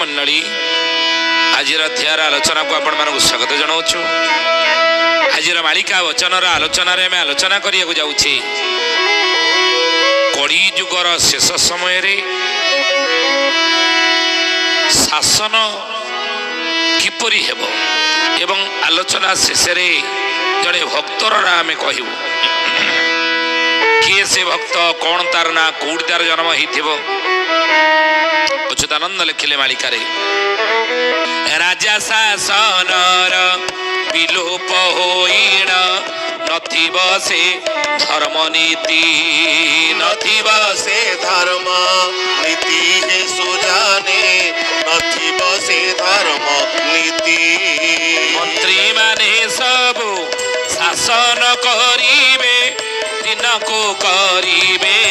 ମଣ୍ଡଳୀ, ଆଜିର ଅଧ୍ୟାୟର ଆଲୋଚନାକୁ ଆପଣମାନଙ୍କୁ ସ୍ୱାଗତ ଜଣାଉଛୁ। ଆଜିର ମାଳିକା ବଚନର ଆଲୋଚନାରେ ଆମେ ଆଲୋଚନା କରିବାକୁ ଯାଉଛେ, କଳି ଯୁଗର ଶେଷ ସମୟରେ ଶାସନ କିପରି ହେବ ଏବଂ ଆଲୋଚନା ଶେଷରେ ଜଣେ ଭକ୍ତର ନାଁ ଆମେ କହିବୁ। କିଏ ସେ ଭକ୍ତ, କ'ଣ ତାର ନାଁ, କୋଉଠି ତାର ଜନ୍ମ ହେଇଥିବ? ଅଚ୍ୟୁତାନନ୍ଦ ଲେଖିଲେ ମାଳିକାରେ, ରାଜା ଶାସନର ବିଲୋପ ହୋଇଣ, ନଥିବ ସେ ଧର୍ମ ନୀତି, ନଥିବ ସେ ଧର୍ମ ନୀତି। ହେ ସୁଜାନେ, ନଥିବ ସେ ଧର୍ମ ନୀତି। ମନ୍ତ୍ରୀମାନେ ସବୁ ଶାସନ କରିବେ, ଦିନକୁ କରିବେ